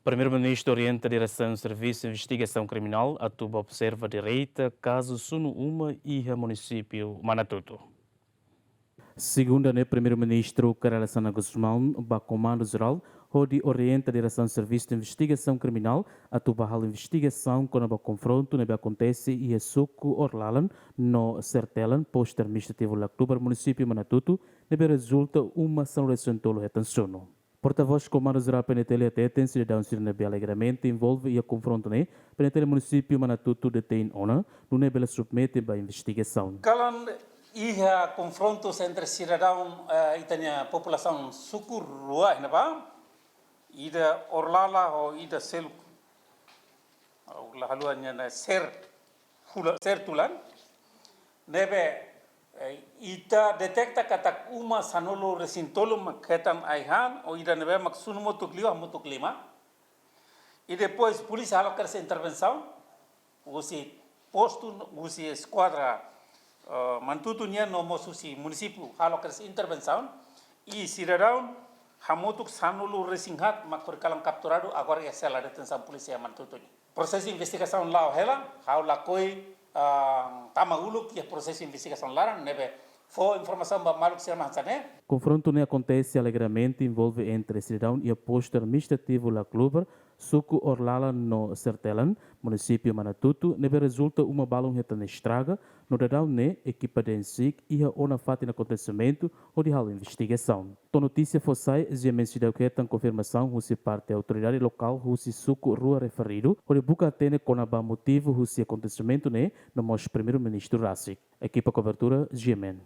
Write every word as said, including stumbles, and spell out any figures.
Primeiru-Ministru orienta diresaun Servisu Investigasaun Kriminál atu ba observa direita kazu sunu uma iha munisípiu Manatutu. Segunda ne'e, Primeiru-Ministru Kay Rala Xanana Gusmão ba Komandu Jerál hodi orienta diresaun Servisu Investigasaun Kriminál atu ba halo investigasaun kona-ba konfrontu ne'ebé akontese iha suku Orlalan no Sertelan, postu administrativu Laclubar, munisípiu Manatutu, ne'ebé rezulta uma sanulu-resin-tolu hetan sunu. Portavós Komandu Jerál P N T L hateten sidadaun sira ne'ebé alegadamente envolve iha konfrontu ne'e, P N T L munisípiu Manatutu detein ona, nune'e bele submete ba investigasaun. Kalan iha konfrontus entre sidadaun, eh, ita-nia populasaun suku rua iha ne'ebá, ida Orlala ho ida seluk, ah, la haluha nia naran, Ser, hula, Sertulan. Ne'ebé, eh, ita deteta katak uma sanulu-resin-tolu mak hetan ai-han, ho ida ne'ebé mak sunu motuk liu, hamutuk lima. I depois polísia halo kedas intervensaun, husi postu, husi eskuadra, eh, Manatutu nian no mós husi munisípiu halo kedas intervensaun, i sidadaun hamutuk sanulu-resin-haat mak horikalan kapturadu, agora iha sela detensaun polísia Manatutu nian. Prosesu investigasaun la'o hela, ha'u lakohi, ah, tama uluk iha prosesu investigasaun laran, ne'ebé fó informasaun ba maluk sira mak hanesan ne'e. Konfrontu ne'e akontese alegadamente envolve entre sidadaun iha postu administrativu Laclubar, suku Orlalan no Sertelan, munisípiu Manatutu, ne'ebé rezulta uma balun hetan estraga, no daudaun ne'e ekipa DEAN-SIC iha ona fatin akontesimentu hodi halo investigasaun. To'o notísia fó sai, GMN seidauk hetan konfirmasaun husi parte autoridade lokál husi suku rua referidu, hodi buka hatene kona-ba motivu husi akontesimentu ne'e, no mós Primeiru-Ministru rasik. Ekipa kobertura, GMN.